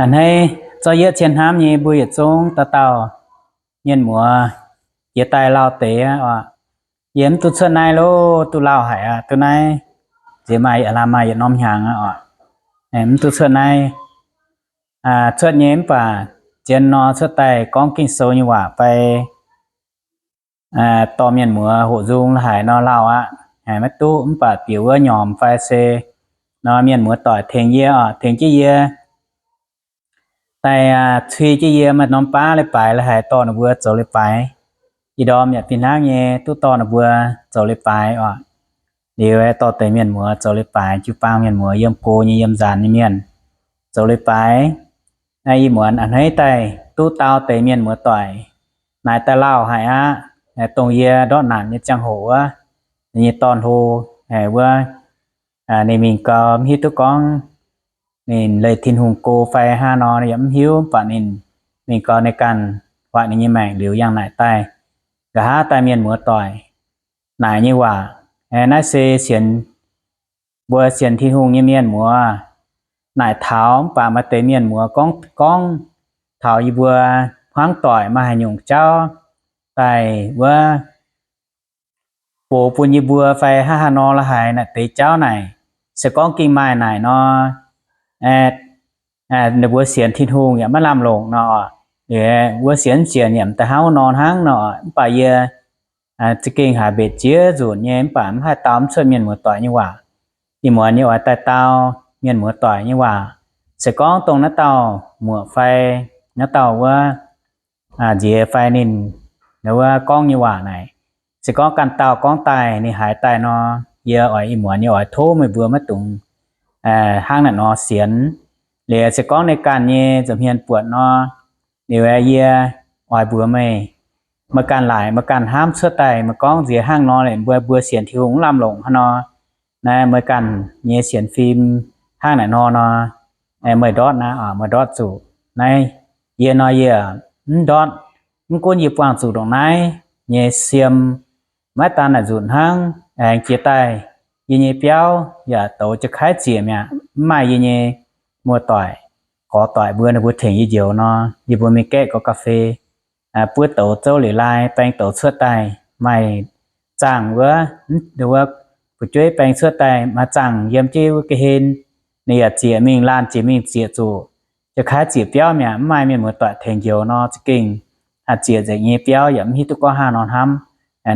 A'hneiv zorqv yietv cien hnamv nyei mbuo yietc zungv dauh dauh mienh muoz jiex daaih lauh deix oc. Yie mv duqv cuotv naaiv loh, duqv lauh haic aqv. Duqv naaiv nziex maaih aav lamh maaih yietc norm hnyangx aqv oc. Mv duqv cuotv naaiv, cuotv nyei mv baac zien nor cuotv daaih gorngv Ging-Sou nyei waac fai dorh mienh muoz hoqc nzung la'haic nor lauh aqv. Maiv duqv mv baac bieqc wuov nyormc fai se nor mienh muoz doic tengx yie oc, tengx jienv yie daaih cui jienv yie maaih norm baav leiz-baaix la'haic dorh ninh mbuo zoux leiz-baaix. Ih ndorm yaac fih hnangv nyei duqv dorh ninh mbuo zoux leiz-baaix oc. Liuz dorh deix mienh muoz zoux leiz-baaix, jiu-baang mienh muoz, yiem go nyei yiem nzaanx nyei mienh zoux leiz-baaix. Naaiv ih muonz a'hneiv daaih duqv dau deix mienh muoz doic naaic daaih lauh haic aqv. Dongh yie ndortv naanc nyei ziangh hoc wuov, ninh nyei dorn-hlo wuov, ninh mingh gau mv hiuv duqv gorngv ninh leih Tin-Hungh go fai hnangv nor, yaac mv hiuv. Mv baac ninh mingh gau ninh ganh hoic ninh nyei maengc liuz yangh naaic daaih. Nqa'haav daaih mienh muoz doic naaic nyei waac, naaiv se sienx, mbuo sienx Tin-Hungh nyei mienh muoz naaic taux. Mv baac maaih deix mienh muoz gorngv, gorngv taux yie mbuo hmuangv doic maaih haaix nyungc jauv daaih wuov, box bun yie mbuo fai hnangv haaix nor la'haic naaic deix jauv naaic, se gorngv gengh maaih naaic nor, ninh mbuo sienx Tin-Hungh yaac maiv lamh longc nor, wuov sienx mv sienx yaac m'daaih hnangv wuov nor hnangv nor. Mv baac yie za'gengh haiz mbenc jiex nzunc nyei, mv baac mv haih dau mv cuotv mienh muoz doic nyei waac. Ih muonz yie oix daaih dau mienh muoz doic nyei waac. Se gorngv dongh naaiv dauh muoc fai naaiv dauh wuov nziex fai ninh wuov gorngv nyei waac naaic, se gorngv ganh dauh gorngv daaih ninh haiz daaih nor, yie oix ih muonz yie oix tov meih mbuo maiv dungx hnangv naaic nor sienx. Liuz se gorngv ninh ganh nyei nza'hmien buatc nor, liuz yie oix mbuox meih, meih ganh laaic meih ganh hnamv cuotv daaih, meih gorngv nziex hnangv nor, mbuo, mbuo sienx Tin-Hungh mv lamh longc hnangv nor, naaiv meih ganh nyei sienx fim hnangv naaic nor nor, meih ndortv naaiv, meih ndortv zuqc naaiv. Yie nor yie mv ndortv. Mv gunv yie buangh zuqc ndongc naaiv nyei siem, maiv daan naaic nzunc hnangv, aengx jiex daaih yie nyei biauv yaac douz ja'kaaiv ziec mi'aqv. Mv maaih yie nyei muoz-doic, gorx-doic mbuo, ninh mbuo tengx yie njoux nor, yie mbuo mingh gaeqv gau ga'fei, buov douz zouv liuz lai, baeng douz cuotv daaih maaih zaangh wuov, wuov fu'jueiv baeng cuotv daaih maaih zaangh yiem jienv wuov ga'hlen, ninh yaac ziec mingh, laanh ziec mingh, ziec zuqc ja'kaaiv ziec biauv mi'aqv. Mv maaih mienh muoz-doic tengx njoux nor, za'gengh ziec nzengc nyei biauv yaac mv hiuv duqv gorngv haaix nor hnamv.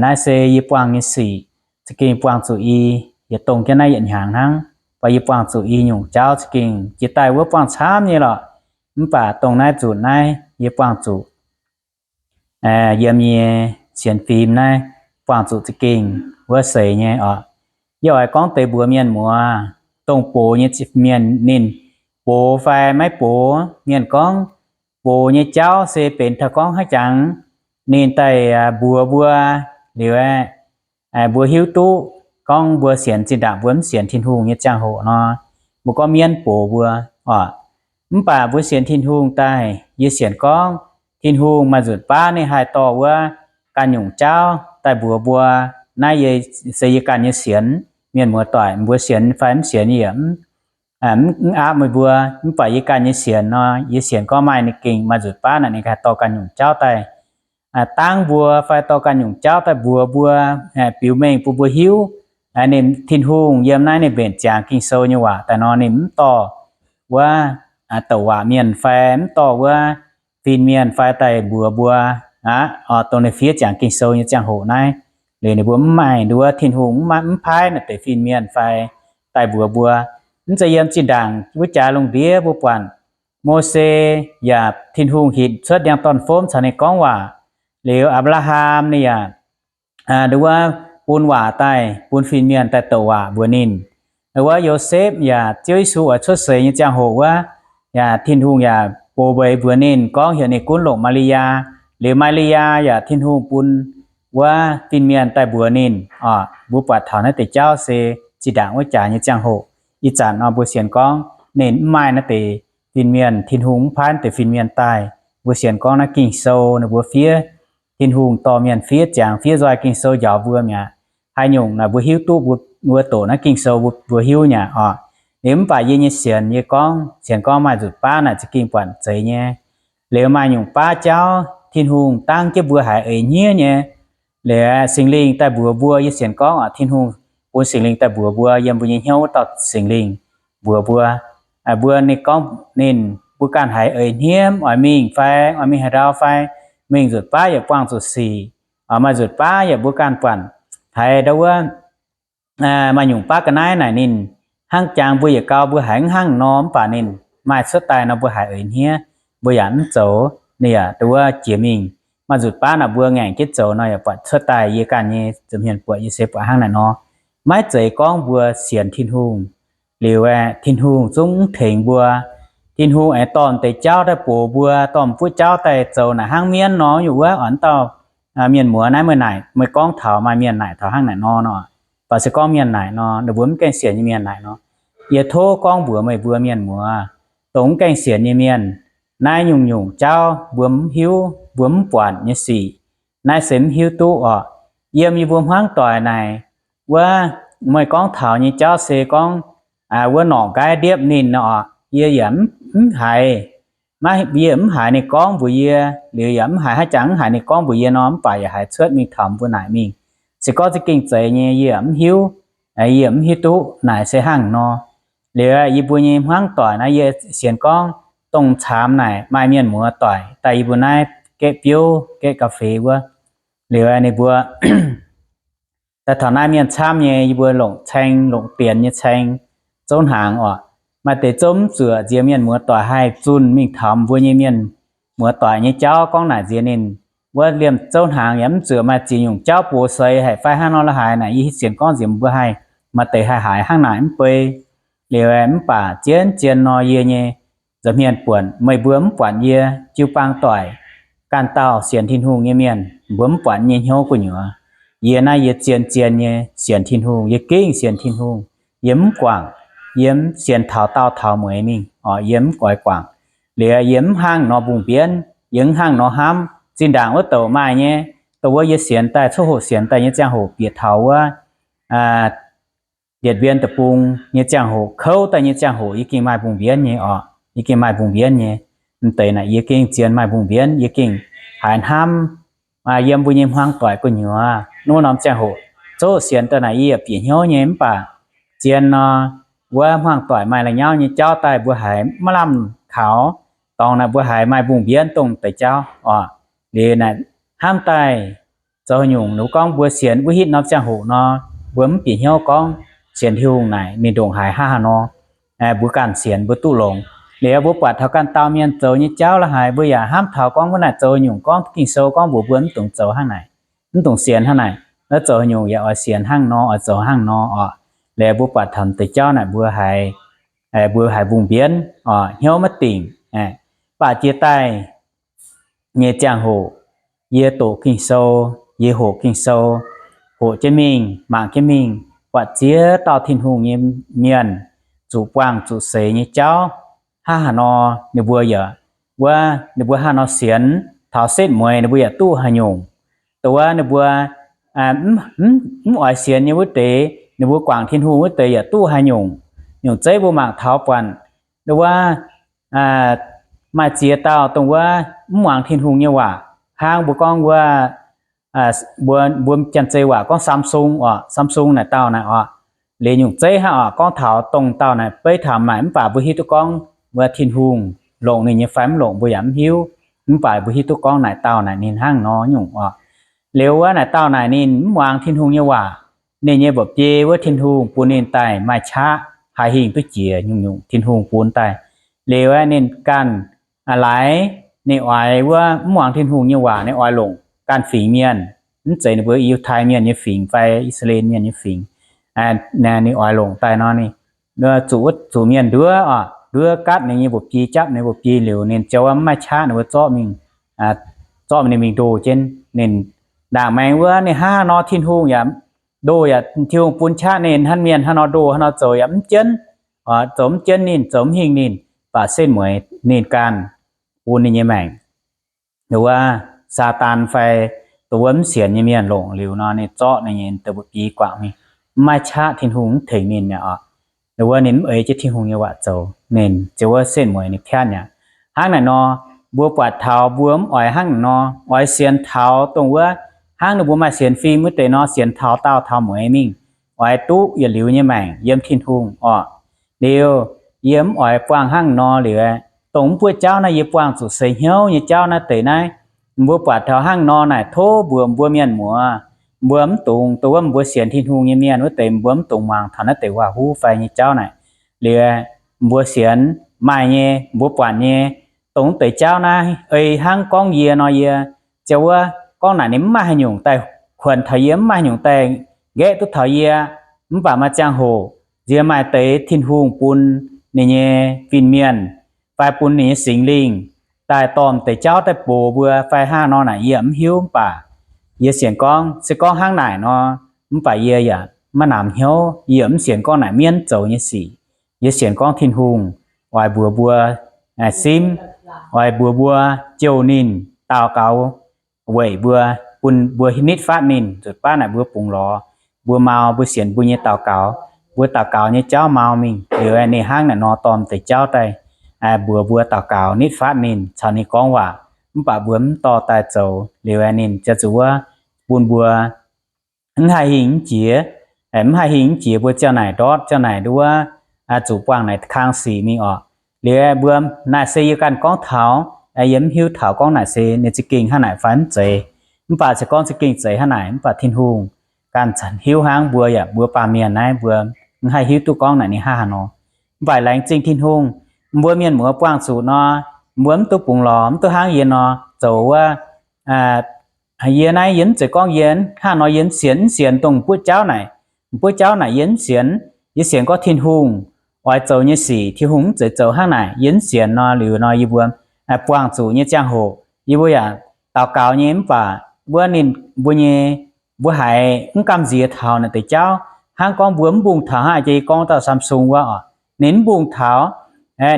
Naaiv se yie buangh nyei sic, za'gengh buangh zuqc i, yietc dongh jienv naaiv yietc hnyangx hnangv, mv baac yie buangh zuqc i nyungc jauv za'gengh jiex daaih wuov buangh camv nyei lorqc. Mv baac dongh naaiv nzunc naaiv yie buangh zuqc yiem nyei sienx fim naaiv buangh zuqc za'gengh wuov seix nyei oc. Yie oix gorngv deix mbuox mienh muoz, dongh box nyei mienh ninh box fai maiv box. Mienh gorngv box nyei jauv se benx taux gorngv hnangv jangx ninh daaih mbuox mbuo liuz aeqv, mbuo hiuv duqv gorngv mbuo sienx zinh ndaangc mbuo mv sienx Tin-Hungh nyei ziangh hoc nor, mbuo gorngv mienv box mbuo oc. Mv baac mbuo sienx Tin-Hungh daaih, yie sienx gorngv Tin-Hungh maaih nzunc baav ninh haih dorh wuov ganh nyungc jauv daaih mbuox mbuo. Naaiv se yie ganh nyei sienx. Mienh muoz-doic mbuo sienx fai mv sienx yie mv aapv meih mbuo, mv baac yie ganh nyei sienx nor, yie sienx gorngv maaih ninh gengh maaih nzunc baav naaic ninh haih dorh ganh nyungc jauv daaih dangv mbuo fai dorh ganh nyungc jauv daaih mbuox mbuo, biux mengh bun mbuo hiuv ninh, Tin-Hungh yiem naaiv ninh mbenc ziangx Ging-Sou nyei waac daaih nor, ninh mv dorh wuov douc waac mienh fai mv dorh wuov fin-mienh fai daaih mbuox mbuo aqv. Dongh ninh fiev ziangx Ging-Sou nyei ziangh hoc naaiv, liuz ninh mbuo mv maaih nduov, Tin-Hungh mv paaiv naaiv deix fin-mienh fai daaih mbuox mbuo. Mv zeiz yiem zinh ndaangc wuov jaax lungh ndiev mbuo buatc Mose yaac Tin-Hungh hinc cuotv ndiangx-dorn-fomv caux ninh gorngv waac. Liuz Apc^laa^ham ninh yaac nduov bun waac daaih bun fin-mienh daaih douc waac mbuox ninh. Wuov Yosepv yaac Ziouv Yesu oix cuotv seix nyei ziangh hoc wuov, yaac Tin-Hungh yaac box mbeix mbuox ninh gorngv heuc ninh gunv longc Maa^li^yaa. Liuz Maa^li^yaa yaac Tin-Hungh bun wuov fin-mienh daaih mbuox ninh oc. Mbuo buatc taux naaiv deix jauv se zinh ndaangc wuov jaax nyei ziangh hoc. Ih zanc nor mbuo sienx gorngv ninh mv maaih naaiv deix fin-mienh, Tin-Hungh mv paaiv naaiv deix fin-mienh daaih. Mbuo sienx gorngv naaiv Ging-Sou ninh mbuo fiev, Tin-Hungh dorh mienh fiev ziangx fiev nzoih Ging-Sou njaaux mbuo mi'aqv. Haaix nyungc naaic mbuo hiuv duqv, mbuo doqc naaiv Ging-Sou mbuo hiuv mi'aqv oc. Liuz mv baac yie nyei sienx, yie gorngv, sienx gorngv maaih nzutc baav naaic za'gengh buatc zeiz nyei. Liuz maaih nyungc baav jauv Tin-Hungh dangv jienv mbuo haiz eix hniev nyei. Liuz Singx Lingh daaih mbuox mbuo, yie sienx gorngv oc, Tin-Hungh bun Singx Lingh daaih mbuox mbuo, yiem mbuo nyei hnyouv wuov dauh Singx Lingh mbuox mbuo. Mbuo ninh gorngv ninh mbuo ganh haiz eix hniev, oix mingh fai oix mingh haaix ndau fai, mingh nzutc baav yaac buangh zuqc sic, maaih nzutc baav yaac mbuo ganh buatc haiz ndau wuov maaih nyungc baav ga'naaiv naaic ninh hnangv jangx mbuo yietc gau mbuo haiz mv hnangv nor, mv baac ninh maaih cuotv daaih nor mbuo haiz eix hniev, mbuo yaac mv zoux, ninh yaac ndau wuov jiex mingh. Maaih nzutc baav naaic mbuo ngaengc jienv zoux nor yaac buatc cuotv daaih, yie ganh nyei nza'hmien buatc, yie se buatc hnangv naaic nor. Maiv zeiz gorngv mbuo sienx Tin-Hungh liuz aeqv, Tin-Hungh zungv mv tengx mbuo. Tin-Hungh aengx dorh deix jauv daaih box mbuo, dorh fuqv jauv daaih zoux naaic hnangv mienv nor, nyungc wuov oix dauh mienh muoz naaiv meih naaic, meih gorngv taux maaih mienh naaic taux hnangv naaic nor nor, baac se gorngv mienh naaic nor, ninh mbuo mv gaengh sienx nyei mienh naaic nor. Yie tov gorngv mbuox meih mbuo mienh muoz, dongh mv gaengh sienx nyei mienh, naaiv nyungc-nyungc jauv mbuo mv hiuv, mbuo mv buatc nyei sic, naaiv se mv hiuv duqv oc. Yiem yie mbuo hmuangv doic naaic wuov, meih gorngv taux nyei jauv se gorngv wuov norqc nqaiv ndiepv ninh oc, yie yaac mv haiz, yie mv haiz ninh gorngv mbuox yie, liuz yaac mv haiz haaix jangx mv haiz ninh gorngv mbuox yie nor, mv baac yaac haiz cuotv mingh taux mbuo naaic mingh. Se gorngv za'gengh zeiz nyei yie yaac mv hiuv, yie yaac mv hiuv duqv naaic se hnangv nor. Liuz yie mbuo nyei hmuangv doic naaiv yie sienx gorngv dongh caamx naaic maaih mienh muoz doic daaih yie mbuo naaiv gaeqv biouv gaeqv ga'feix wuov. Liuz ninh mbuo daaih taux naaiv mienh camv nyei, yie mbuo longc caeng, longc dienx nyei caeng zouv hnaangx oc. Maaih deix zouv mv zuoqc nziex mienh muoz doic haih zunh mingh taux mbuo nyei mienh muoz doic nyei jauv gorngv naaic nziex ninh wuov liemh zouv hnaangx yaac mv zuoqc maaih ziex nyungc jauv box seix haic fai hnangv nor la'haaix naaic, yie hiuv sienx gorngv nziex mbuo haih maaih deix haih haiz hnangv naaic mv bei. Liuz mv baac zien-zien nor yie nyei nza'hmien buonc, meih mbuo mv buatc yie jiu-baang doic, ganh dauh sienx Tin-Hungh nyei mienh, mbuo mv buatc nyei hnyouv gu'nyuoz. Yie naaiv yie zien-zien nyei sienx Tin-Hungh, yie gengh sienx Tin-Hungh. Yie mv guangc, yie mv sienx taux daauh taux mueiz mingh oc, yie mv oix guangc. Liuz yie mv hnangv nor mbungh-mbienv, yie mv hnangv nor hnamv. Zinh ndaangc wuov douc maaih nyei, douc wuov yie sienx daaih, coqv hoqc sienx daaih nyei ziangh hoc bieqc taux wuov Điện Biên deic-bung nyei ziangh hoc, kouv daaih nyei ziangh hoc yie gengh maaih mbungh-mbienv nyei oc, yie gengh maaih mbungh-mbienv nyei. M'deix naaic yie gengh zien maaih mbungh-mbienv, yie gengh haiz hnamv yiem mbuo nyei hmuangv doic gu'nyuoz wuov norm ziangh hoc, coqv hoqc sienx daaih naaic yie yaac bieqc hnyouv nyei. Mv baac zien nor, wuov hmuangv doic maaih la'nyauv nyei jauv daaih mbuo haiz maiv lamh kaux, dorngx naaic mbuo haiz maaih mbungh-mbienv dongh deix jauv oc. Liuz naaic hnamv daaih zoux haaix nyungc, ninh gorngv mbuo sienx wuov hitv norm ziangh hoc nor, mbuo mv bieqc hnyouv gorngv sienx Tin-Hungh naaic ninh ndongc haaix hnangv haaix nor. Mbuo ganh sienx mbuo duqv longx. Liuz mbuo buatc taux ganh dauh mienh zoux nyei jauv la'haaix, mbuo yaac hnamv taux gorngv wuov naaic zoux haaix nyungc, gorngv Ging-Sou gorngv mbuox mbuo mv dongc zoux hnangv naaic, mv dongc sienx hnangv naaic, naaiv zoux haaix nyungc yaac oix sienx hnangv nor, oix zoux hnangv nor oc. Liuz mbuo buatc taux deix jauv naaic mbuo haiz, mbuo haiz mbungh-mbienv oc, hnyouv maiv dingc. Baac jiex daaih nyei ziangh hoc, yie doqc Ging-Sou, yie hoqc Ging-Sou, hoqc jienv mingh, mangc jienv mingh, buatc ziex dauh Tin-Hungh nyei mienh zuqc buangh zuqc seix nyei jauv hnangv haaix nor, ninh mbuo yaac, wuov ninh mbuo hnangv haaix nor sienx, taux setv mueiz ninh mbuo yaac duqv haaix nyungc. Dongh wuov ninh mbuo mv oix sienx nyei wuov deix, ninh mbuo guangc Tin-Hungh wuov deix yaac duqv haaix nyungc. Nyungc zeiv mbuo mangc taux buatc, dongh wuov maaih ziex dauh dongh wuov mv muangx Tin-Hungh nyei waac, hnangv mbuo gorngv wuov, mbuo, mbuo janx-zei waac gorngv Samsung oc, Samsung naaic dauh naaic oc. Liuz nyungc zeiv hnangv oc, gorngv taux dongh dauh naaic beiv taux maaic, mv baac mbuo hiuv duqv gorngv wuov Tin-Hungh longc ninh nyei fai mv longc mbuo yaac mv hiuv. Mv baac mbuo hiuv duqv gorngv naaic dauh naaic ninh hnangv nor nyungc oc. Liuz wuov naaic dauh naaic ninh mv muangx Tin-Hungh nyei waac. Ninh nyei mba'biei wuov Tin-Hungh bun ninh daaih maaih qaqv, haih hingh duqv jiex nyungc-nyungc Tin-Hungh bun daaih. Liuz aeqv, ninh ganh laaix, ninh oix wuov mv muangx Tin-Hungh nyei waac, ninh oix longc ganh fingx mienh, mv zeiz ninh mbuo Yiutai mienh nyei fingx fai I^saa^laa^en mienh nyei fingx. Ninh oix longc daaih nor, ninh zuqc wuov zuqc mienh nduov oc, nduov gatv ninh nyei mba'biei, japv ninh mba'biei liuz, ninh ziouc mv maaih qaqv, ninh mbuo zorqv mingh, zorqv ninh mingh ndoh jienv. Ninh ndaangc maengx wuov ninh hnangv haaix nor Tin-Hungh yaac, ndoh yaac Tin-Hungh bun qaqv ninh, hnangv mienh hnangv nor ndoh hnangv nor zoux yaac mv jienv, zoux mv jienv ninh, zoux mv hingh ninh, baac setv mueiz ninh ganh bun ninh nyei maengc, dongh wuov Saadaan fai dongh wuov mv sienx nyei mienh longc liuz nor, ninh zorqv ninh nyei deix mba'biei guangc mingh, mv maaih qaqv, Tin-Hungh mv tengx ninh mi'aqv oc. Wuov ninh mv ei jienv Tin-Hungh nyei waac zoux, ninh ziouc wuov setv mueiz ninh piatv mi'aqv. Hnangv naaic nor, mbuo buatc taux mbuo mv oix hnangv naaic nor, oix sienx taux dongh wuov hnangv ninh mbuo maaih sienx fim wuov deix nor, sienx taux daauh taux mueiz mingh, oix duqv yietc liuz nyei maengc yiem Tin-Hungh orqc. Liuz, yie mv oix buangh hnangv nor liuz, dongh mv buoqv jauv naaiv yie buangh zuqc seix hnyouv nyei jauv naaiv deix naaiv, mbuo buatc taux hnangv nor naaic tov mbuox mbuo mienh muoz, mbuo mv dungx, dongh wuov mbuo sienx Tin-Hungh nyei mienh wuov deix, mbuo mv dungx muangx taux naaiv deix waac-huv fai nyei jauv naaic. Liuz, mbuo sienx maaih nyei, mbuo buatc nyei, dongh mv deix jauv naaiv ei hnangv gorngv yie nor, yie ziouc wuov gorngv naaic ninh mv maaih haaix nyungc daaih kuonx taux yie, mv maaih haaix nyungc daaih nqaeqv duqv taux yie. Mv baac maaih ziangh hoc nziex maaih deix Tin-Hungh bun ninh nyei fin-mienh fai bun ninh nyei Singx Lingh daaih dorh deix jauv daaih box mbuo fai hnangv nor naaic yie mv hiuv. Mv baac yie sienx gorngv se gorngv hnangv naaic nor, mv baac yie yaac maiv namx hnyouv. Yie mv sienx gorngv naaic mienv zoux nyei sic. Yie sienx gorngv Tin-Hungh oix mbuox mbuo simv, oix mbuox mbuo jouh ninh, daux gaux weic mbuo, bun mbuo nitv fatv ninh. Nzutc baav naaic mbuo bungx lorz, mbuo mau, mbuo sienx mbuo nyei daux gaux, mbuo daux gaux nyei jauv mau mingh liuz, ninh hnangv naaic nor dorh deix jauv daaih mbuox mbuo daux gaux nitv fatv ninh, caux ninh gorngv waac. Mv baac mbuo mv dorh daaih zoux liuz, ninh ziouc zuqc wuov bun mbuo mv haih hingh mv jiex, mv haih hingh mv jiex, mbuo ziouc naaic ndortv, ziouc naaic nduov, zuqc buangh naaic kang sic mingh orqc. Liuz mbuo, naaic se yie ganh gorngv taux, yie mv hiuv taux gorngv naaic se ninh za'gengh hnangv naaic fai mv zeiz. Mv baac se gorngv za'gengh zeiz hnangv naaic, mv baac Tin-Hungh ganh hiuv hnangv. Mbuo yaac, mbuo baamh mienh naaiv mbuo mv haih hiuv duqv gorngv naaic ninh hnangv haaix nor. Mv baac laengz zingh Tin-Hungh, mbuo mienh muoz buangh zuqc nor, mbuo mv duqv bungx lorz, mv duqv hnangv yie nor zoux wuov. Yie naaiv yie mv zeiz gorngv yie hnangv nor yie mv sienx, mv sienx dongh buoqv jauv naaic. Buoqv jauv naaic yie mv sienx. Yie sienx gorngv Tin-Hungh oix zoux nyei sic, Tin-Hungh mv zeiz zoux hnangv naaic. Yie mv sienx nor, liuz nor yie mbuo buangh zuqc nyei ziangh hoc yie mbuo yaac daux gaux nyei, mv baac wuov ninh mbuo nyei, mbuo haiz mv gamh nziex taux naaic deix jauv. Hnangv gorngv mbuo mv mbungh taux hnangv jiex yie gorngv dauh Samson wuov oc, ninh mv mbungh taux,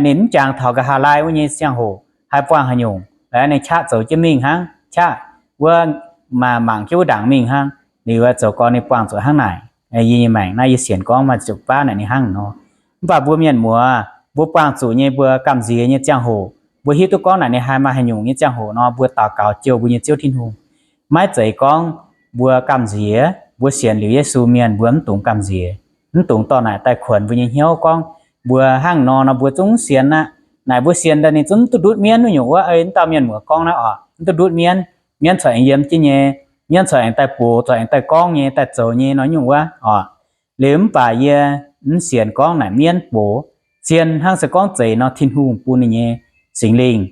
ninh mv jangx taux nqa'haav laai wuov nyei ziangh hoc haih buangh haaix nyungc, ninh qaqv zoux jienv mingh hnangv, qaqv wuov mangc jienv wuov ndaangc mingh hnangv. Liuz zoux gorn ninh buangh zuqc hnangv naaic. Yie nyei maengc naaiv yie sienx gorngv maaih ziepc baav naaic ninh hnangv nor. Mv baac mbuo mienh muoz, mbuo buangh zuqc nyei mbuo gamh nziex nyei ziangh hoc, mbuo hiuv duqv gorngv naaic ninh haih maaih haaix nyungc nyei ziangh hoc nor, mbuo daux gaux jouh mbuo nyei Ziouv Tin-Hungh. Maiv zeiz gorngv mbuo gamh nziex, mbuo sienx liuz Yesu mienh mbuo mv dungx gamh nziex, mv dungx dorh naaic daaih kuonx mbuo nyei hnyouv gorngv mbuo hnangv nor nor mbuo zungv sienx aqv. Naaic mbuo sienx daaih ninh zungv duqv ndutv mienv wuov nyungc wuov. Ei mv dauh mienh muoz gorngv naaiv oc, mv duqv ndutv mienv. Mienv corc aengx yiem jienv nyei, mienv corc aengx daaih box, corc aengx daaih gorngv nyei, daaih zoux nyei nor nyungc wuov oc. Liuz mv baac yie mv sienx gorngv naaic mienv box. Zien hnangv se gorngv zeiz nor Tin-Hungh bun ninh nyei Singx Lingh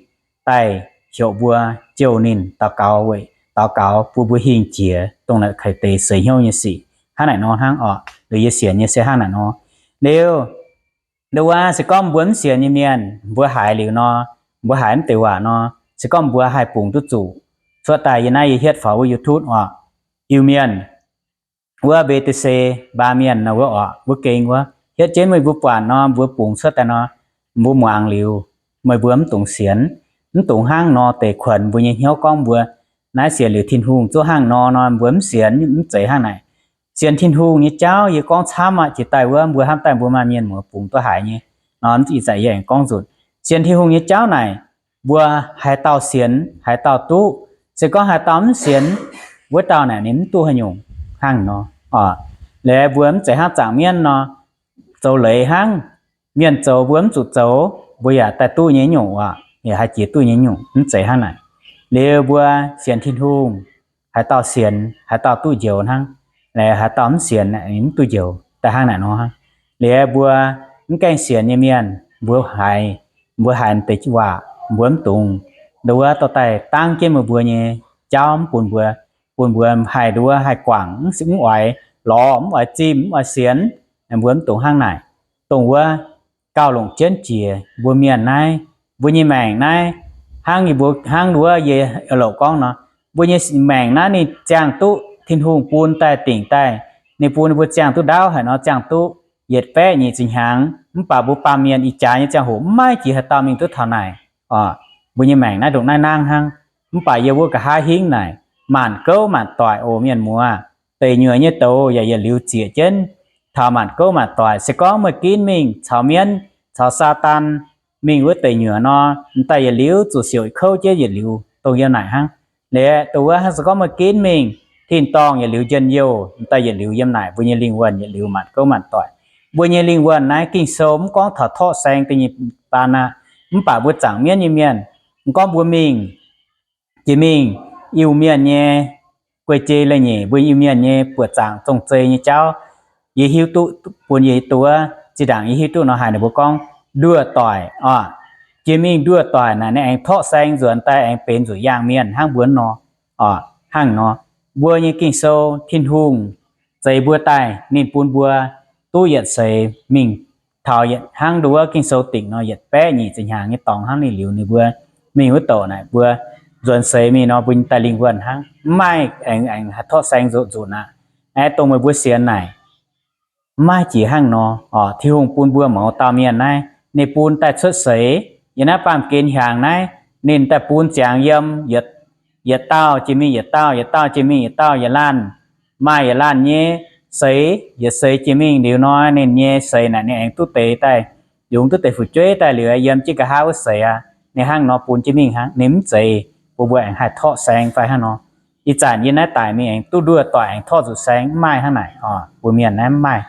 daaih heuc mbuo jouh ninh daux gaux weic daux gaux bun mbuo hingh jiex dongh naaic keix deix seix hnyouv nyei sic. Hnangv naaic nor hnangv oc. Liuz yie sienx nyei se hnangv naaic nor. Liuz nduov wuov se gorngv mbuo mv sienx nyei mienh mbuo haiz liuz nor, mbuo haiz mv deix waac nor, se gorngv mbuo haih bungx duqv zuqc. Cuotv daaih yie naaiv yie hietv faaux wuov YouTube oc, Iu-Mienh wuov B T C mbaa mienh nor wuov oc, wuov geng wuov hietv jienv meih mbuo buatc nor mbuo bungx cuotv daaih nor, mbuo muangx liuz meih mbuo mv dungx sienx. Mv dungx hnangv nor deix kuonx mbuo nyei hnyouv gorngv mbuo naaiv sienx liuz Tin-Hungh zungv hnangv nor nor mbuo mv sienx, mv zeiz hnangv naaic. Sienx Tin-Hungh nyei jauv yie gorngv camv aqv. Jiex daaih wuov mbuo hnamv daaih mbuo maaih mienh muoz bungx duqv haiz nyei nor, ih zanc yie aengx gorngv nzunc. Sienx Tin-Hungh nyei jauv naaic mbuo haaix dauh sienx haaix dauh duqv. Se gorngv haaix dauh mv sienx, wuov dauh naaic ninh mv duqv haaix nyungc hnangv nor. Liuz mbuo mv zeiz hnangv zaangc mienv nor, zoux leiz hnangv, mienh zoux mbuo mv zuqc zoux mbuo yaac daaih duqv nyei nyungc aqv, yaac haih jiex duqv nyei nyungc. Mv zeiz hnangv naaic. Liuz mbuo sienx Tin-Hungh, haaix dauh sienx haaix dauh duqv njoux hnangv. Haaix dauh mv sienx mv duqv njoux daaih hnangv naaic nor hnangv. Liuz mbuo mv gaengh sienx nyei mienh mbuo haiz, mbuo haiz deix waac mbuo mv dungx nduov dorh daaih dangv jienv meih mbuo nyei jauv mv bun mbuo, bun mbuo haih nduov haih guangc, mv oix lorz, mv oix zimh, mv oix sienx. Mbuo mv dungx hnangv naaic. Dongh wuov gauh longc jienv jiex mbuo mienh naaiv, mbuo nyei maengc naaiv, hnangv yie mbuo hnangv nduov yie louc gorngv nor, mbuo nyei maengc naaiv ninh ziangh duqv Tin-Hungh bun daaih dingc daaih, ninh bun mbuo ziangh duqv ndaauv haic nor ziangh duqv yietc baeqv nyic ziepc hnyangx. Mv baac mbuo baamh mienh ih jaax nyei ziangh hoc maiv jiex haaix dauh mingh duqv taux naaic. Mbuo nyei maengc naaiv ndongc naaiv nangv hnangv. Mv baac yie wuov nqa'haav hingv naaic, maanc gouv maanc doic oc mienh muoz, deic nyuoqc nyei douz yaac yietc liuz zieqc jienv. taux maanc gouv maanc doic. Se gorngv meih ginv mingh caux mienv, caux Saadaan mingh wuov deic nyuoqc nor, m'daaih yietc liuz zuqc siouc kouv jienv yietc liuz, dongh yiem naaic hnangv. Liuz dongh wuov hnangv, se gorngv meih ginv mingh tin-dorngh yietc liuz njien-youh, m'daaih yietc liuz yiem naaic mbuo nyei lingh wuonh yietc liuz maanc gouv maanc doic. Mbuo nyei lingh wuonh naaiv Ging-Sou mv gorngv taux torqv saeng da'nyeic baan aqv, mv baac mbuo zaangc mienv nyei mienh, mv gorngv mbuo mingh jiex mingh Iu-Mienh nyei guei-jei leiz-nyeic, mbuo Iu-Mienh nyei buoqc zaangc zong-zei nyei jauv, yie hiuv duqv bun yie duqv, zinh ndaangc yie hiuv duqv nor haaix ninh mbuo gorngv nduoh doic oc. Jiex mingh nduoh doic naaic ninh aengx torqv saeng nzuonx daaih aengx benx nzuqc yaangh mienh hnangv mbuo nor, hnangv nor. Mbuo nyei Ging-Sou, Tin-Hungh zeix mbuo daaih ninh bun mbuo duqv yietc seix mingh taux yietc hnangv nduov Ging-Sou dingc nor yietc baeqv nyic ziepc hnyangx nyei dorngx hnangv ninh liuz ninh mbuo mingh wuov douc naaic mbuo nzuonx seix mingh nor mbuo daaih lingh wuonh hnangv, mv maaih aengx aengx haih torqv saeng nzuqc nzunc aqv. Aeqv, dongh meih mbuo sienx naaic mv maaih jiex hnangv nor oc. Tin-Hungh bun mbuo mouz dauh mienh naaiv, ninh bun daaih cuotv seix yiem naaiv baamh gen hiaangx naaiv, ninh daaih bun ziangx yiem yietc dauh jiex mingh yietc dauh, yietc dauh jiex mingh yietc dauh, yietc laanh maaih yietc laanh nyei seix, yietc seix jiex mingh liuz nor ninh nyei seix naaic ninh aengx duqv deix daaih, yungz duqv deix fu'jueiv daaih liuz yiem jienv nqa'haav wuov seix aqv. Ninh hnangv nor bun jienv mingh hnangv, ninh mv zeiz bun mbuo aengx haih torqv saeng fai hnangv nor. Ih zanc yie naaiv daic mingh aengx duqv nduoh doic aengx torqv zuqc saeng, mv maaih hnangv naaic oc. Mbuo mienh naaiv mv maaih,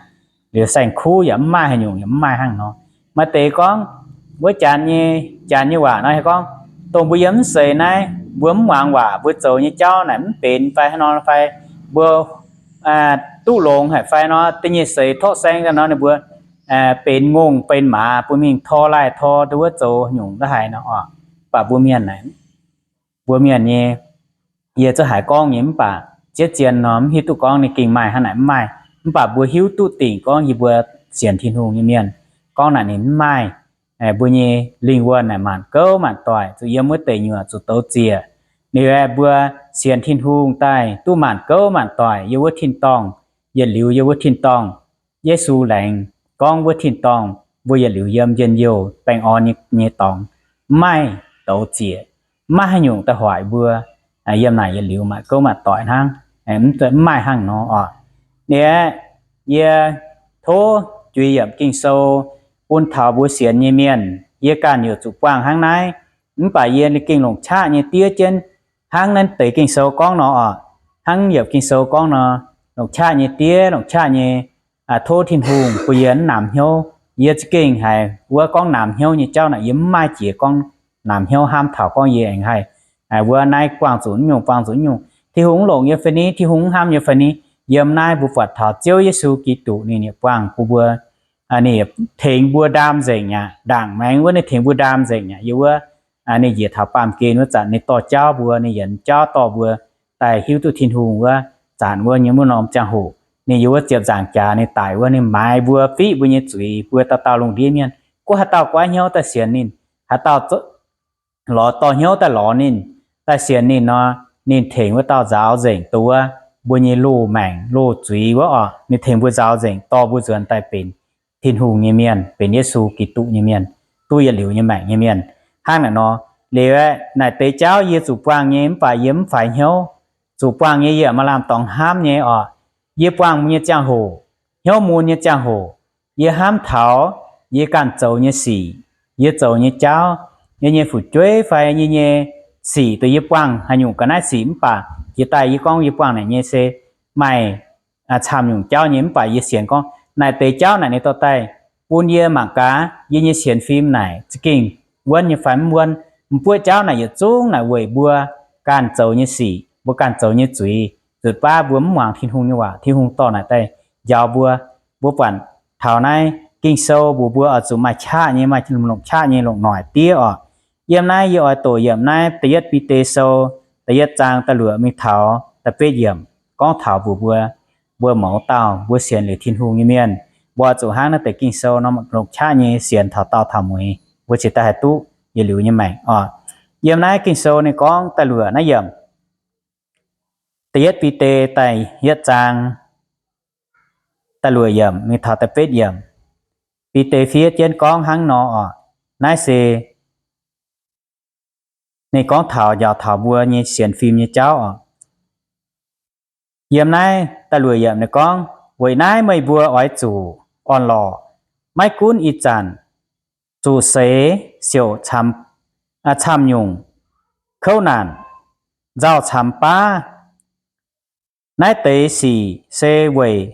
liuz saeng-kuv yaac mv maaih, haaix nyungc yaac mv maaih hnangv nor. Maaih deix gorngv wuov janx nyei, janx nyei waac nor gorngv, dongh mbuo yiem mv seix naaiv mbuo mv muangx waac, mbuo zoux nyei jauv naaic mv benx fai hnangv nor fai, mbuo duqv longx haic fai nor, da'nyeic seix torqv saeng nor ninh mbuo benx ngongh benx maaz, bun mingh tor laih tor nduov zoux nyungc nda'haaix nor oc. Mv baac mbuo mienh naaic, mbuo mienh nyei, yie zungv haiz gorngv nyei mv baac ziex zien nor mv hiuv duqv gorngv ninh gengh maaih hnangv naaic mv maaih. Mv baac mbuo hiuv duqv dingc gorngv yie mbuo sienx Tin-Hungh nyei mienh gorngv naaic ninh mv maaih. Mbuo nyei lingh wuonh naaic maanc gouv maanc doic, zuqc yiem wuov deic nyuoqc zuqc douz ziec. Liuz aeqv, mbuo sienx Tin-Hungh daaih duqv maanc gouv maanc doic yiem wuov tin-dorngh, yietc liuz yiem wuov tin-dorngh. Yesu laengz gorngv wuov tin-dorngh mbuo yietc liuz yiem njien-youh baengh orn nyei dorngx, mv maaih douz ziec, mv maaih haaix nyungc daaih hoic mbuo yiem naaic yietc liuz maanc gouv maanc doic hnangv. Mv maaih hnangv nor oc. Liuz aeqv, yie tov juix yiemc Ging-Sou bun taux mbuo sienx nyei mienh. Yie ganh yaac zuqc buangh hnangv naaiv, mv baac yie gengh longc qaqv nyei diev jienv hnangv naaiv deix Ging-Sou gorngv nor oc. Hnangv yiemc Ging-Sou gorngv nor, longc qaqv nyei diev, longc qaqv nyei tov Tin-Hungh bun yie mv namx hnyouv. Yie za'gengh haiz wuov gorngv namx hnyouv nyei jauv naaic yie mv maaih jiex gorngv namx hnyouv hnamv taux gorngv yie aengx haih wuov naaiv buangh zuqc nyungc, buangh zuqc nyungc, Tin-Hungh mv longc yie fai ni, Tin-Hungh mv hnamv yie fai ni. Yiem naaiv mbuo buatc taux Ziouv Yesu Giduc ninh yaac buangh bun mbuo, ninh tengx mbuo ndaam nzengc aqv. Ndaangc maengx wuov ninh tengx mbuo ndaam nzengc aqv. Yie wuov ninh njiec taux baamh gen wuov zanc ninh dorh jauv mbuo, ninh yienx jauv dorh mbuo daaih hiuv duqv Tin-Hungh wuov zanc wuov nyei wuov norm ziangh hoc, ninh yiem wuov ziepc nzaangc jaax ninh daic wuov, ninh maaiz mbuo, fiqv mbuo nyei zuiz, mbuo dauh dauh lungh ndiev mienh. Gunv haaix dauh goiv hnyouv daaih sienx ninh, haaix dauh lorz dorh hnyouv daaih lorz ninh, daaih sienx ninh nor, ninh tengx wuov dauh nzaaux nzengc duqv wuov mbuo nyei loz-maengc loz-zuiz wuov oc. Ninh tengx mbuo nzaaux nzengc dorh mbuo nzuonx daaih benx Tin-Hungh nyei mienh, benx Yesu Giduc nyei mienh, duqv yietc liuz nyei maengc nyei mienh. Hnangv naaic nor, liuz aeqv, naaic deix jauv yie zuqc buangh nyei mv baac yie mv faix hnyouv. Zuqc buangh nyei yie maaih lamh dorngx hnamv nyei oc. Yie buangh nyei ziangh hoc, hnyouv mun nyei ziangh hoc, yie hnamv taux yie ganh zoux nyei sic, yie zoux nyei jauv, yie nyei fu'jueiv fai yie nyei sic, dongh yie buangh haaix nyungc ga'naaiv sic mv baac jiex daaih yie gorngv yie buangh naaic nyei se maaih camv nyungc jauv nyei mv baac yie sienx gorngv naaic deix jauv naaic ninh dorh daaih bun yie mangc gaax yie nyei sienx fim naaic za'gengh wuonv nyei fai mv wuonv. M'buoqv jauv naaic yietc zungv naaic weic mbuo ganh zoux nyei sic, mbuo ganh zoux nyei zuiz, zuqc baav mbuo mv muangx Tin-Hungh nyei waac, Tin-Hungh dorh naaic daaih njaaux mbuo. Mbuo buatc taux naaiv Ging-Sou mbuox mbuo oix zuqc maaih qaqv nyei, maaih longc qaqv nyei longc noic diev oc. Yiem naaiv yie oix doqc yiemc naaiv da'yietv Bide Sou da'yietv zaang da'luoqc mingh taux da'betv yiemc, gorngv taux mbuox mbuo, mbuo mouz dauh mbuo sienx liuz Tin-Hungh nyei mienh, mbuo oix zuqc hnangv naaiv deix Ging-Sou nor longc qaqv nyei sienx taux daauh taux mueiz, mbuo cingx daaih haih duqv yietc liuz nyei maengc oc. Yiem naaiv Ging-Sou ninh gorngv da'luoqc naaiv yiemc, da'yietv Bide da'yietv zaang da'luoqc yiemc mingh taux da'betv yiemc. Bide fiev jienv gorngv hnangv nor oc. Naaiv se ninh gorngv taux njaaux taux mbuo nyei sienx fim nyei jauv oc. Yiem naaiv da'luoqc yiemc ninh gorngv, Weic naaiv meih mbuo oix zuqc orn-lorqc, maiv gunv ih zanc zuqc seix siouc camv-nyungc, kouv naanc, nzauh camx baav. Naaiv deix sic se weic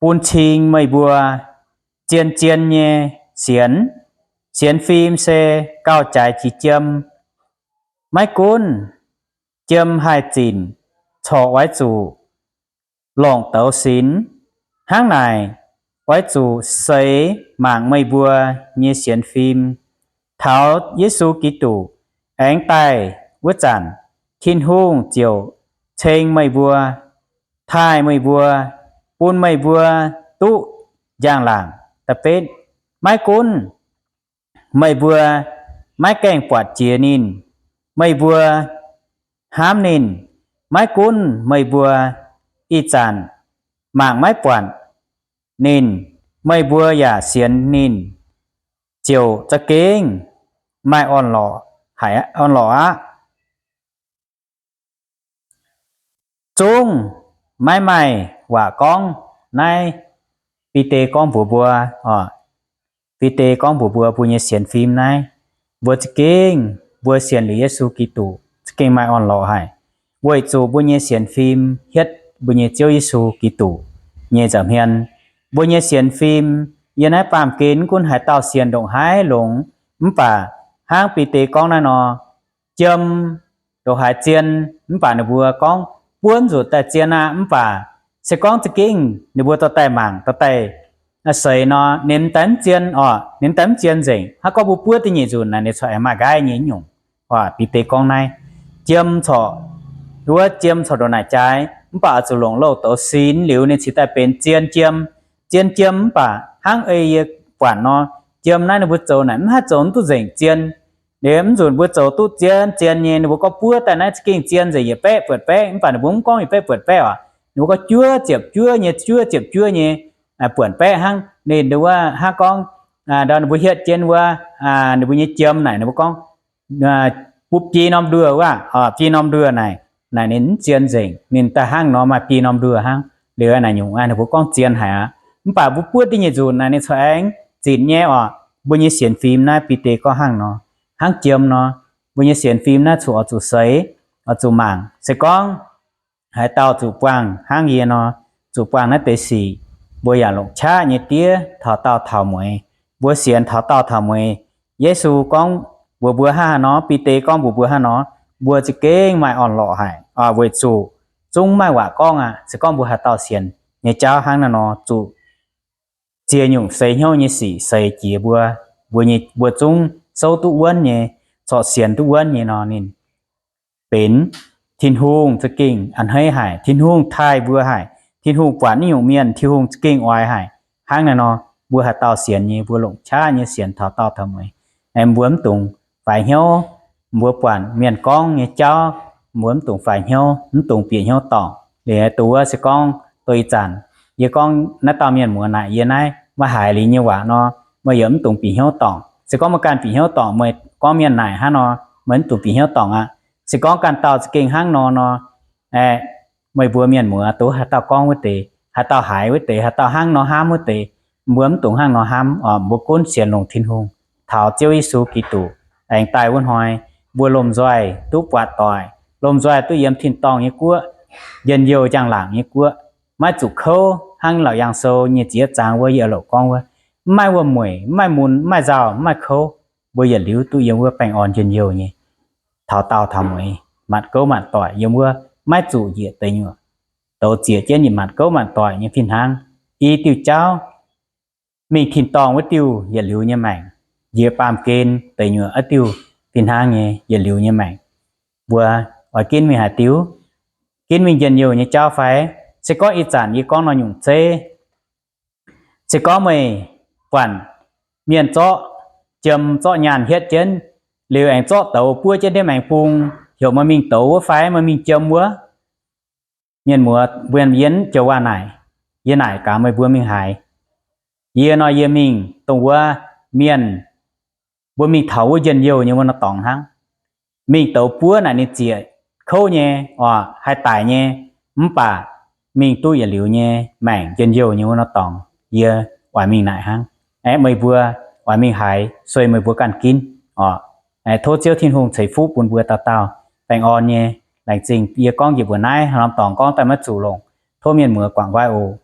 bun cing meih mbuo zien-zien nyei sienx. Sienx fim se gauh jaaix jiex jiem. Maiv gunv jiem haih zinc corc oix zuqc longc douz sinx. Hnangv naaic, oix zuqc seix mangc meih mbuo nyei sienx fim taux Yesu Giduc aengx daaih wuov zanc, Tin-Hungh ziouc ceng meih mbuo, taaih meih mbuo, bun meih mbuo duqv njang-laangc. Da'betv, maiv gunv meih mbuo maiv gaengh buatc jiex ninh, meih mbuo hnamv ninh, maiv gunv meih mbuo ih zanc mangc maiv buatc ninh, meih mbuo yaac sienx ninh, ziouc za'gengh maaih orn-lorqc, haiz orn-lorqc aqv. Zungv maiv maaih waac gorngv. Naaiv Bide gorngv mbuox mbuo, Bide gorngv mbuox mbuo, mbuo nyei sienx fim naaiv, mbuo za'gengh, mbuo sienx liuz Yesu Giduc za'gengh maaih orn-lorqc haic, weic zuqc mbuo nyei sienx fim hietv mbuo nyei Ziouv Yesu Giduc nyei nza'hmien. Mbuo nyei sienx fim yiem naaiv baamh gen, mv gunv haaix dauh sienx ndongc haaix longx, mv baac hnangv Bide gorngv naaiv nor, jiem ndongc haaix zien, mv baac ninh mbuo gorngv buov nzuqc daaih zien aqv. Mv baac se gorngv za'gengh ninh mbuo dorh daaih mangc, dorh daaih seix nor, ninh daaih mv zien orqc, ninh daaih mv zien nzengc. Hnangv gorngv mbuo buov da'nyeic nzunc naaic, ninh corc aengx maaih nqaiv nyei nyungc. Bide gorngv naaiv, jiem corc, wuov jiem corc ndongc naaic jaaix, mv baac oix zuqc longc louh douz sinx liuz, ninh cingx daaih benx zien jiem. Zien jiem mv baac hnangv ei yie buatc nor, jiem naaiv ninh mbuo zoux naaic mv haih zoux duqv nzengc zien. Liuz mv nzunc mbuo zoux duqv zien zien nyei, ninh mbuo gorngv buov daaih naaiv za'gengh zien nzengc, yietc baeqv buonc baeqv. Mv baac ninh mbuo mv gorngv yietc baeqv buonc baeqv oc. Ninh mbuo gorngv juov ziepc juov nyei, juov ziepc juov nyei, buonc baeqv hnangv. Ninh wuov hnangv gorngv, ndau ninh mbuo hietv jienv wuov, ninh mbuo nyei jiem naaic ninh mbuo gorngv bupv biei norm nduoh wuov, biei norm nduoh naaic, naaic ninh mv zien nzengc, ninh daaih hnangv nor maaih biei norm nduoh hnangv. Liuz naaic nyungc ninh mbuo gorngv zien haic aqv. Mv baac mbuo buov da'nyeic nzunc naaic ninh corc aengx zinc nyei oc. Mbuo nyei sienx fim naaiv Bide gorngv hnangv nor, hnangv jiem nor, mbuo nyei sienx fim naaiv zuqc oix zuqc seix, oix zuqc mangc. Se gorngv haaix dauh zuqc buangh hnangv yie nor, zuqc buangh naaiv deix sic, mbuo yaac longc qaqv nyei diev taux daauh taux mueiz. Mbuo sienx taux daauh taux mueiz, Yesu gorngv mbuox mbuo hnangv haaix nor, Bide gorngv mbuox mbuo hnangv nor, mbuo za'gengh maaih orn-lorqc haic, weic zuqc zungv maaih waac gorngv aqv. Se gorngv mbuo haaix dauh sienx nyei jauv hnangv naaiv nor, zuqc ziex nyungc seix hnyouv nyei sic seix jiex mbuo, mbuo nyei, mbuo zungv souv duqv wuonv nyei, corc sienx duqv wuonv nyei nor, ninh benx Tin-Hungh za'gengh a'hneiv haic, Tin-Hungh taaih mbuo haic, Tin-Hungh buatc naaiv nyungc mienh Tin-Hungh za'gengh oix haic. Hnangv naaiv nor, mbuo haaix dauh sienx nyei, mbuo longc qaqv nyei sienx taux daauh taux mueiz. Mbuo mv dungx faix hnyouv, mbuo buatc mienh gorngv nyei jauv, mbuo mv dungx faix hnyouv, mv dungx bieqc hnyouv dorngc. Liuz dongh wuov se gorngv dongh ih zanc yie gorngv naaiv dauh mienh muoz naaic yie naaiv maiv haiz liuz nyei waac nor, meih yaac mv dungx bieqc hnyouv dorngc. Se gorngv meih ganh bieqc hnyouv dorngc, meih gorngv mienh naaic hnangv nor, meih mv dungx bieqc hnyouv dorngc aqv. Se gorngv ganh dauh za'gengh hnangv nor nor, meih mbuo mienh muoz duqv haaix dauh gorngv wuov deix, haaix dauh haiz wuov deix, haaix dauh hnangv nor hnamv wuov deix, mbuo mv dungx hnangv nor hnamv oc. Mbuo gunv sienx longc Tin-Hungh, taux Ziouv Yesu Giduc aengx daaih wuov hnoi, mbuo lomh nzoih duqv buatc doic, lomh nzoih duqv yiem tin-dorngh nyei guoqv, njien-youh njang-laangc nyei guoqv, maiv zuqc kouv hnangv Laauc Yaangh Sou nyei ziex zaang wuov yie louc gorngv wuov, mv maaih wuom-mueic, mv maaih mun, mv maaih nzauh, mv maaih kouv. Mbuo yietc liuz duqv yiem wuov baengh orn njien-youh nyei, taux daauh taux mueiz, maanc gouv maanc doic yiem wuov, maiv zuqc njiec deic nyuoqc, douz zieqc jienv nyei maanc gouv maanc doic nyei fih hnangv. I diuh jauv mingh tin-dorngh wuov diuh yietc liuz nyei maengc, njiec baamh gen deic nyuoqc wuov diuh fih hnangv nyei yietc liuz nyei maengc. Mbuo oix ginv mingh haaix diuh? Ginv mingh njien-youh nyei jauv fai? Se gorngv ih zanc yie gorngv nor nyungc zeiv. Se gorngv meih buatc mienh zorqv jiem zorqv nyaanh hietv jienv, liuz aengx zorqv douz buov jienv ndiev maengx bung, heuc meih mingh douz wuov fai meih mingh jiem wuov? Mienh muoz, mbuo yie joux waac naaic, yie naaic gaax meih mbuo mingh haaix? Yie nor yie mingh dongh wuov mienh, mbuo mingh taux wuov njien-youh nyei wuov nor dorngx hnangv. Mingh douz buov naaic ninh zieqc kouv nyei, oc, haih daic nyei. Mv baac mingh duqv yietc liuz nyei maengc njien-youh nyei wuov norm dorngx, yie oix mingh naaic hnangv. Aeqv, meih mbuo oix mingh haaix, sueih meih mbuo ganh ginv oc. Tov Ziouv Tin-Hungh ceix fuqv bun mbuo dauh dauh baengh orn nyei. Laengz zingh yie gorngv njiec mbuoqc naaiv norm dorngx gorngv daaih maiv zuqc longc. Tov mienh muoz guangc nqoi oc.